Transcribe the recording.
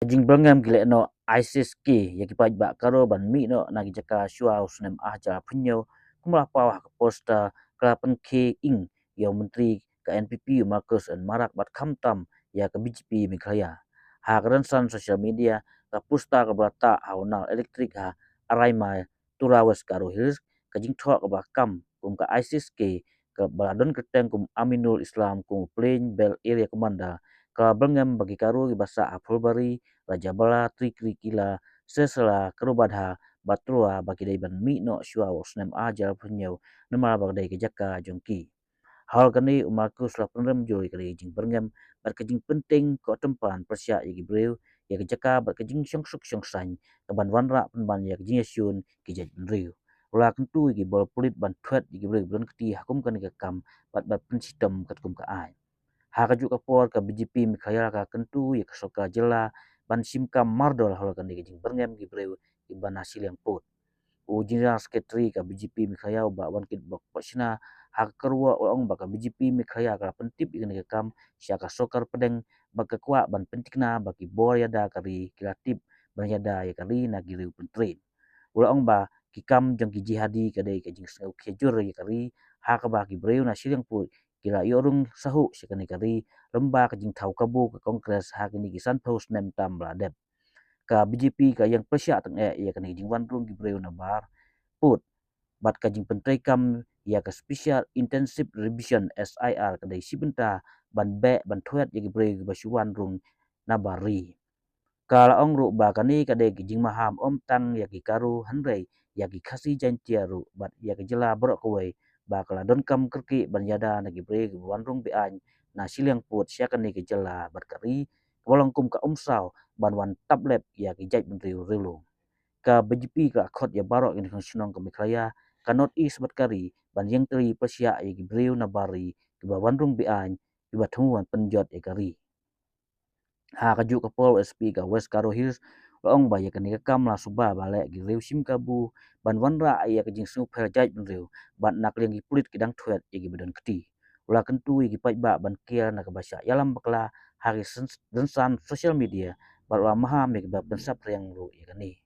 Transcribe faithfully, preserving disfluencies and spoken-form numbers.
Jingbyrngem ki lehnoh ISIS-K ïa ki paidbah Garo ban mih noh na ki jaka shuwa u snem ar hajar arphew hynñiew, kumba la paw ha ka poster ka la pynkhie ing ïa u Myntri ka NPP u Marcuise N Marak bad khamtam ïa ka BJP Meghalaya. Ha ka rynsan social media, ka poster kaba la tah ha u nal elektrik ha Araimile, Tura, West Garo Hills, ka jingthoh kaba kam kum ka ISIS-K kaba la don kyrteng kum Aminul Islam kum u Plain Belt Area Commander, ka byrngem ba ki Garo kiba sah ha Phulbari, Rajabala, Tikri Kila, Sesela, Karubadha bad Tura ba ki dei ban mih noh shuwa u snem ar hajar arphew hynñiew namar ba ka dei ka jaka jong ki. Halor kane u Marcuise u la pynrem jur ïa ka jingbyrngem bad ka jingpyntieng ka tympan pyrshah ïa ki briew, ïa ka jaka bad ka jingshongsuk shongsaiñ kaban wanrah pynban ïa ka jingïashun ki jaitbynriew. U la kyntu ïa ki bor pulit ban thwet ïa ki briew ba don kti ha kum kane ka kam bad ban pynshitom katkum ka aiñ. Ha kajuh ka por ka BJP Meghalaya ka kyntu ïa ka sorkar jylla ban shim kam mardor halor kane ka jingbyrngem ki briew kiba na shiliang pud. U General Secretary ka BJP Meghalaya u Bah Wankitbok Pohshna ha ka kyrwoh u la ong ba ka BJP Meghalaya ka la pyntip ïa kane ka kam sha ka sorkar pdeng bad ka kwah ban pynthikna ba ki bor ïada ka ri ki la tip ban ïada ïa ka ri na ki riew pyntrei. U la ong ba ki kam jong ki jihadi ka dei ka jingsngewkhia jur ïa ka ri, ha kaba ki briew na shiliang pud ki la ïoh rung sahuh sha kane ka ri lem bad ka jingthaw kabu ka Congress ha kine ki sanphew snem tam ba la dep. Ka BJP ka ïeng pyrshah tang eh ïa kane ka jingwan rung ki briew na bar pud bad ka jingpyntreikam ïa ka Special Intensive Revision, SIR, ka dei shi bynta ban beh ban thwet ïa ki briew kiba shu wan rung na bar ri. Ka la ong ruh ba kane ka dei ka jingmaham ym tang ïa ki Garo hynrei ïa ki Khasi Jaiñtia ruh bad ïa ka jylla baroh kawei, ba ka la donkam kyrkieh ban ïada na ki briew kiba wan rung be-aiñ na shiliang pud sha kane ka jylla bad ka ri kaba long kum ka umsaw ban wan taplep ïa ki jaitbynriew riewlum. Ka BJP ka la khot ïa baroh ki nongshong shnong ka Meghalaya, ka North East bad ka ri ban ïeng tylli pyrshah ïa ki briew na bar ri kiba wan rung be-aiñ, kiba thmu ban pynjot ïa ka ri. Ha kajuh ka por u SP ka West Garo Hills u la ong ba ïa kane ka kam la suba ba leh ki riew shim kabu ban wanrah ïa ka jingsngewpher jaitbynriew bad na ka liang ki pulit ki dang thwet ïa kiba don kti. U la kyntu ïa ki paidbah ban kiar na kaba shah ïalam bakla ha ki rynsan social media bad u la maham ïa kiba pynsaphriang ruh ïa kane.